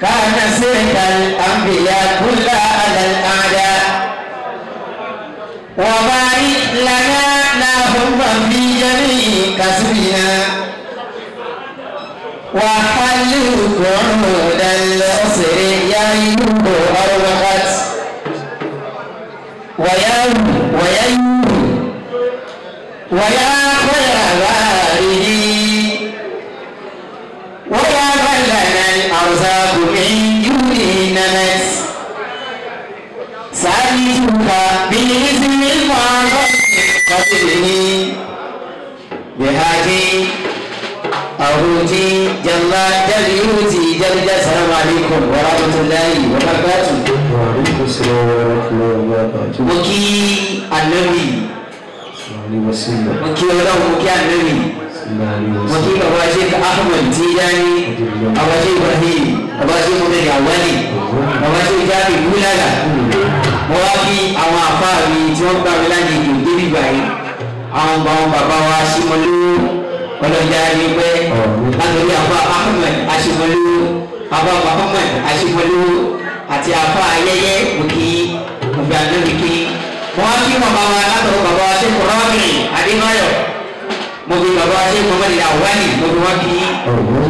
كان سيرة الأنبياء كلها على الأعداء وبارك لنا اللهم في جميع كسبنا وحل قعود العسر يا أيوب أروقت ويا ويا ويا خير باره ويا من لنا الأرزاق من جود نمت سألتك بالاسم المعظم قدره بهاجي أهوتي جل جليوتي جل. السلام عليكم ورحمة الله وبركاته. وعليكم السلام ورحمة الله وبركاته. Mo kí Ànábì. Mo kí Ọlọ́run, mo kí Ànábì. Mo kí bàbá Sheikh Ahmed Tijani, bàbá Sheikh Ibrahim, bàbá Sheikh Muhammad Awali, bàbá Sheikh Jami Bulala. Mo wá kí àwọn àfáà mi tí wọ́n gbà mí lálejò débi báyìí. Àwọn bàbá wa Ṣímọlú ọlọ́jà ní pẹ́ látọ̀rí àfa Ahmed Aṣímọlú, àfa Muhammad Aṣímọlú àti àfa ayẹyẹ òkì òfin àdébìkí. Mo wá kí bàbá wa látọ̀rọ̀ bàbá wa Sheikh Rabi Adébáyọ̀. Mo fi bàbá wa Sheikh Muhammad Awali mo fi wá kí.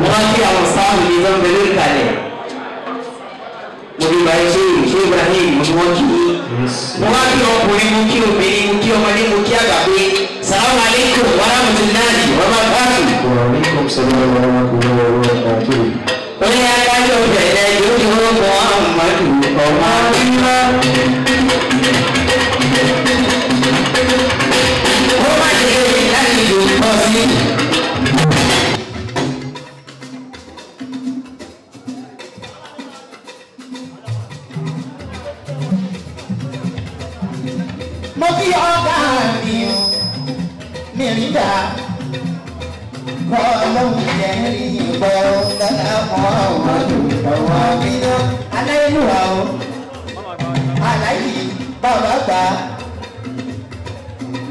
Mo wá kí àwọn sáàmù ní tó ń bẹ lórí kalẹ̀. Mo fi bàbá Sheikh Ibrahim mo fi wọ́n kí. Mo wá kí ọkùnrin, mo kí obìnrin, mo kí ọmọdé, mo kí àgbà pé salamu alaikum wa rahmatulahi wa barakatuh. Wa alaikum salam wa rahmatullahi wa barakatuh. Ó ní adájọ́ bẹ̀rẹ̀ lójú Muhammadu ọmọ mímọ́. Ó má ṣe lálejò pọ̀ sí. Mo kí ọ̀gá mi o, mi rí dà kọ́lọ́hún jẹ́rìí ìgbọ́ lọ́la Muhammadu ọmọ mímọ́. Aláìlúwa o, aláìyí bàbá gbà.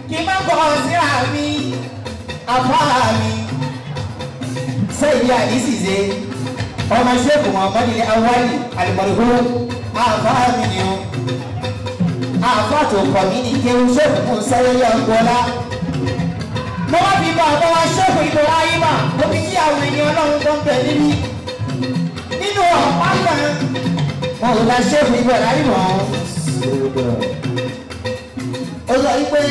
Kí n má bọ̀ síra mi, àfáà mi, sẹ́yìn àdìsíse, ọmọ ṣẹ́kù Muhammadu Awali alimọ̀lẹ́kọ́, àfáà mi ni o. Àfáà tó kọ̀ mí ní kéwú ṣẹ́kù fún sẹ́yẹ́yẹ́ ọgbọ́lá. Mo wá fi bàbá wa ṣẹ́kù Ibrahima, mo fi kí àwọn ènìyàn Ọlọ́run tó ń bẹ níbí. Nínú ọ̀pá kan, wọn ò la ṣẹ́kù Ibrahima o. Ó sọ wípé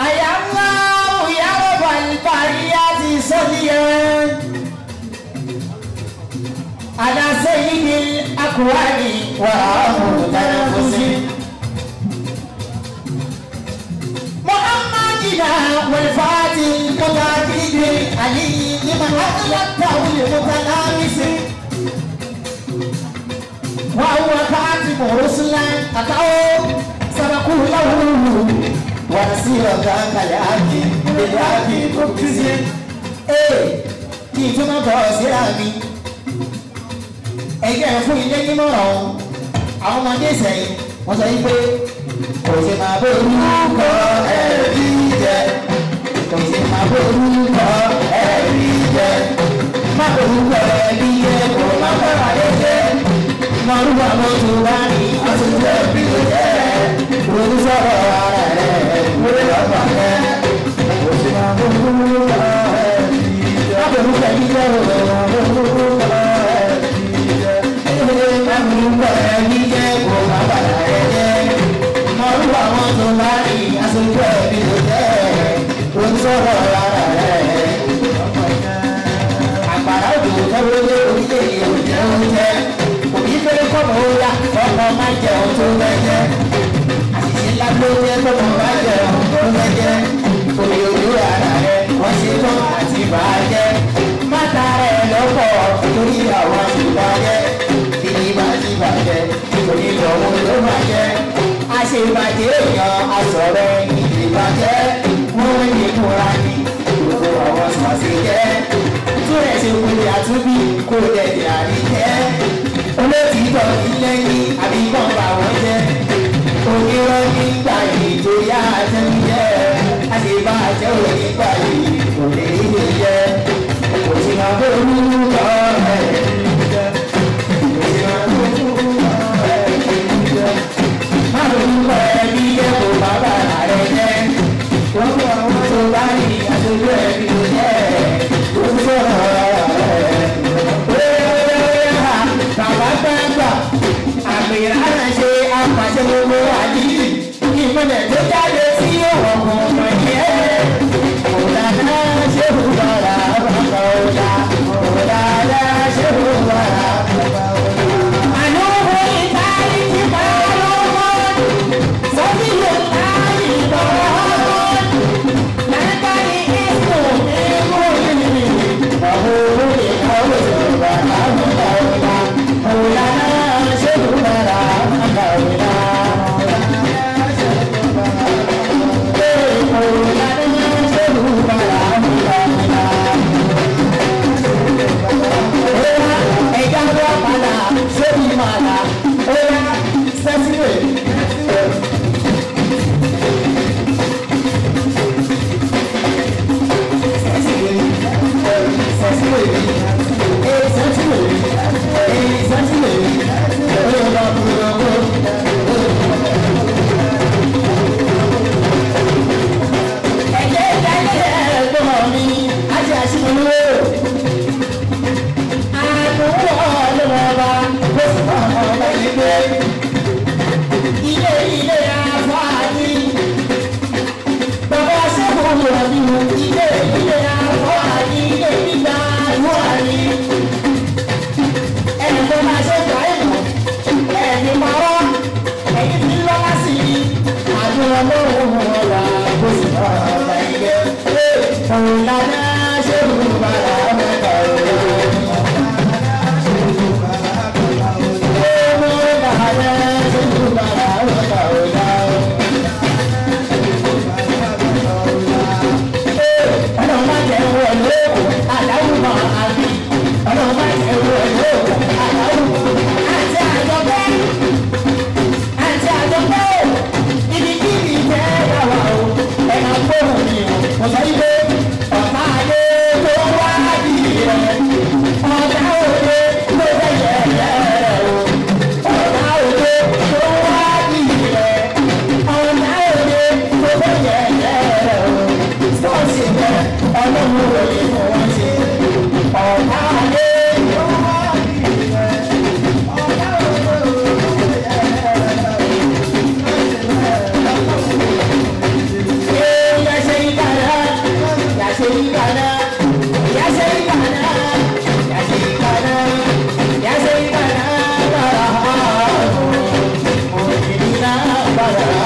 àyà ńlá òyà rọ̀bà ìparí á ti sọ níyẹn. Àdàsẹ́ yìí ni akùránì wà á mú tẹnafọ́sí. Muhammadina wal-Fati al-Mutaqidi Ali liman ahlaktahu al-mutanafisi. Wa huwa khatimu rusulan ata'u sabaqu lahu wa nasira dhaka al-abdi bil-abdi mubtisi. Kí n tún má bọ̀ síra mi. Ẹgbẹ́ fún ilé nímọ̀ràn o. Àwọn ọmọdé sẹ́yìn wọ́n sọ yín pé kò sí máa borúkọ ẹbí jẹ, kò sí máa borúkọ ẹbí jẹ, má borúkọ ẹbí jẹ kò má bàrà lé jẹ, mọ̀rúwà mọ́tò bá ní àtúntò ẹbí jẹ, ronú sọ̀rọ̀ ara rẹ̀ lórí ọ̀pá rẹ̀, kò sí máa borúkọ ẹbí jẹ, má borúkọ ẹbí jẹ o, má borúkọ ẹbí jẹ, má borúkọ ẹbí jẹ kò má bàrà lé jẹ. Mọ̀rúwà mọ́tò bá ní àtúntò ẹbí jẹ, ronú sọ̀rọ̀ ara rẹ̀. Àgbàrá òjò tẹ́wọ́lé orílẹ̀-èdè òjò oúnjẹ. Òbí fẹ́rẹ́ kọ́mọ ó yá ọmọ máa jẹ ohun tó fẹ́ jẹ. Àṣìṣe ńlá ló jẹ́ kọ́mọ máa jẹ ohun tó fẹ́ jẹ. Òbí ojú ara rẹ̀ wọ́n ṣe tán àti bàjẹ́. Má tara ẹ̀ lọ́pọ̀ torí àwọn ti bàjẹ́. Bíbí bá ti bàjẹ́, torí lọ́wọ́ ló bàjẹ́. Àṣebàjẹ́ èèyàn aṣọ̀rọ̀ ìdìbàjẹ́. Wọ́n ń yí kúra ní gbogbo àwọn ṣàṣejẹ́. Túrẹ̀ ṣe kúrò àtúbí kó dẹ̀dẹ̀ àríjẹ́. Olótìtọ́ ilé ní àbíkàn bá wọn jẹ́. Onírọ́ nígbà yìí torí àtẹnujẹ́. Àṣebàjẹ́ onígbà yìí kò lè rí lè jẹ́. Kò sí máa borúkọ ẹ̀. Gbogbo àdìrí ìmọ̀lẹ̀ tó jáde sí òwò ọmọ yẹn. Mọ̀lánà ṣe wúwàrà bàbá ọ̀la. Mọ̀lánà ṣe wúwàrà bàbá ọ̀la. Àlùkò ìtàlí ti máa lọ́wọ́. Sọ́fí yóò táyì lọ́wọ́. Nàìjíríà èso ẹ̀kọ́ yìí. Ọ̀hún ìkàwé bàbá ọ̀la. Mọ̀lánà ṣe wúwàrà bàbá ọ̀la. Bye.